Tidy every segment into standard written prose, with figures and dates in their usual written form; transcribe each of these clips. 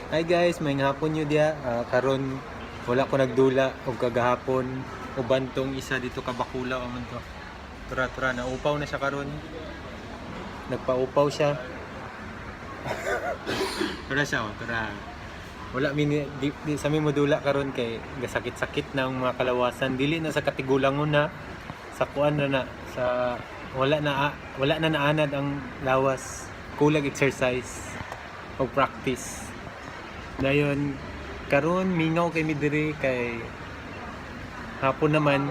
Hi guys, may hapon nyo diya. Karon wala ko nagdula og kagahapon, uban tong isa dito ka bakula man to. Tura tura, naupaw na siya karon. Nagpaupaw siya. Tura siya oh, tura. Wala mi di sa mi modula karon kay gasakit-sakit na ang mga kalawasan. Dili na sa katigulangon na, sa kuan na na sa wala na naanad ang lawas, kulag exercise o practice. Dayon karon mingaw kay mi diri kay hapon naman.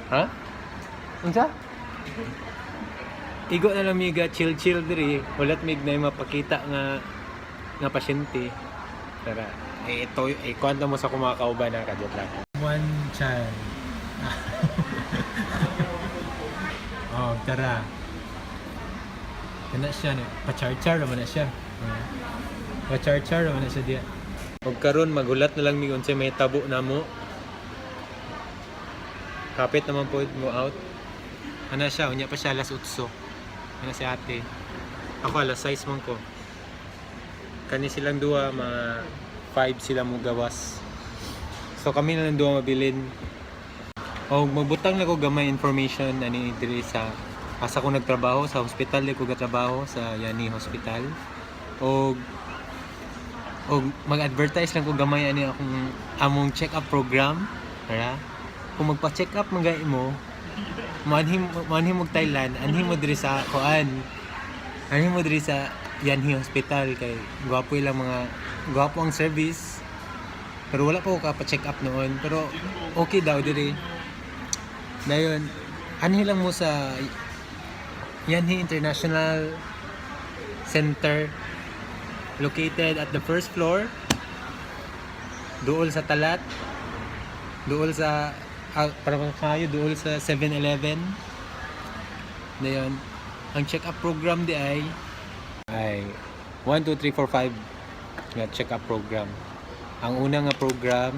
Ha? Unsa? Igo na lang miga chill chill diri, wala mig na mapakita nga nga pasyente. Tara, eh ito eh kwento mo sa kumakauban na kadyot lang. One child. Oh, tara. Kana siya ni, pa-char-char naman na siya. Pa-char-char naman na siya diya. Og karon magulat na lang mi unsay may tabo namo. Kapit naman po mo out. Ana siya, unya pa siya alas 8. Ana si ate. Ako alas 6 man ko. Kani silang duha, mga 5 sila mo gawas. So kami na lang duha mabilin. O magbutang na ko gamay information ani diri sa asa ko nagtrabaho, sa hospital di ko gatrabaho, sa Yani Hospital. Og og mag-advertise lang ko gamay ani akong among check-up program. Tara. Kung magpa-check up man gay mo, moanhi mo Thailand, anhi mo diri sa kuan. Anhi mo diri sa Yanhee Hospital kay gwapo ilang mga, gwapo ang service. Pero wala pa ko kapa-check up noon, pero okay daw diri. Dayon, anhi lang mo sa Yanhee International Center, located at the first floor, duol sa talat, duol sa para kayo duol sa 7-Eleven. Dayon, ang check-up program di ay 1 2 3 4 5 nga check-up program. Ang una nga program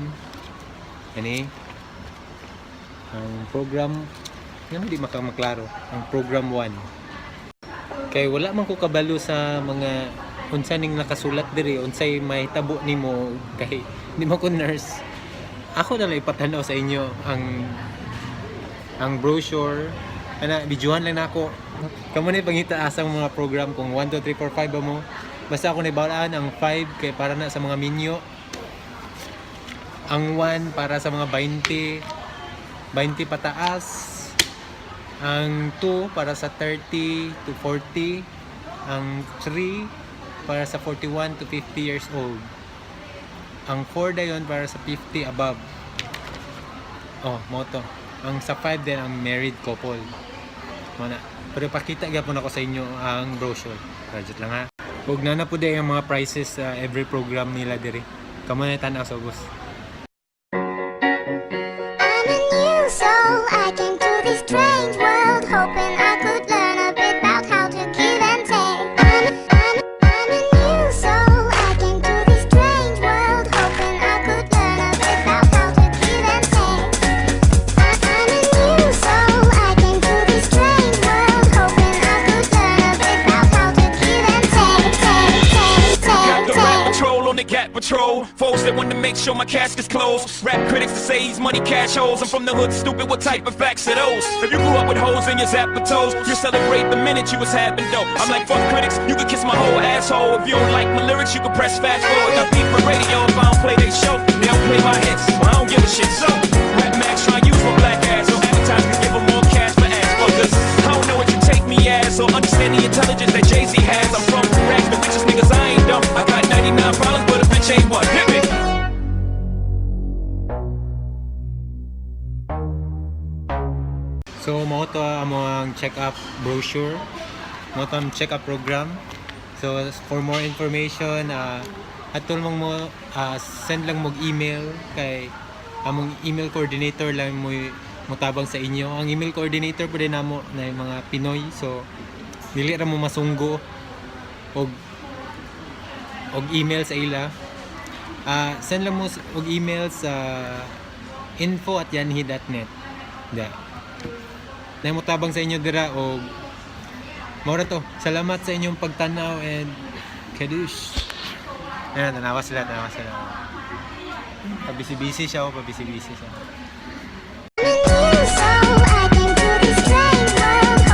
ani, ang program nga hindi makamaklaro, ang program 1, kay wala man ko kabalo sa mga unsa ning nakasulat diri, unsay mahitabo nimo, kay di man ko nurse. Ako na lang ipatanaw sa inyo ang brochure ana, videohan lang nako kamo na ipangita asang mga program, kung 1 2 3 4 5 ba mo. Basta ako naibalaan ang 5 kay para na sa mga minyo, ang 1 para sa mga 20 20 pataas, ang 2 para sa 30 to 40, ang 3 para sa 41 to 50 years old, ang 4 dayon para sa 50 above. Oh, mo to. Ang sa 5 din ang married couple mo na. Pero pakita gyapon ako sa inyo ang brochure. Budget lang ha. Ug na na po di ang mga prices sa every program nila diri. Kamo na tan-aw sa ubos. I'm a new soul. I came to this strange world hoping I could learn a bit about how to give and take. I'm a new soul. I came to this strange world hoping I could learn a bit about how to give and take. I'm a new soul. I came to this strange world hoping I could learn a bit about how to give and take, take, take, Got take, the rap take. Patrol on the cat patrol. Foes that want to make sure my casket's closed. Rap critics to say he's money cash holes. I'm from the hood, stupid. What type of facts are those? If you grew up with holes in your zappatos, you celebrate the minute you was having dope. I'm like, fuck critics, you could kiss my whole asshole. If you don't like my lyrics, you can press fast forward. Got beef with radio if I don't play they show. They don't play my hits, well, I don't give a shit. So, Rap Max try to use my black ass so advertisers can give 'em more cash for ass fuckers. I don't know what you take me as or understand the intelligence that Jay-Z has. I'm from rags, the richest niggas, I ain't dumb. I got 99 problems, but a bitch ain't one. Hit me. So mao to among check-up brochure. Mao to ang check-up program. So for more information, atol mong mo send lang mo email kay among email coordinator lang mo motabang sa inyo. Ang email coordinator pud namo na yung mga Pinoy. So dili ra mo masunggo og email sa ila. Send lang mo og email sa info@yanhee.net. Da. Na mo tabang sa inyo dira og mao ra to. Salamat sa inyong pagtanaw and kadush. Ayan, tanawa sila, tanawa sila. Pabisi-busy siya, oh, pabisi-busy siya.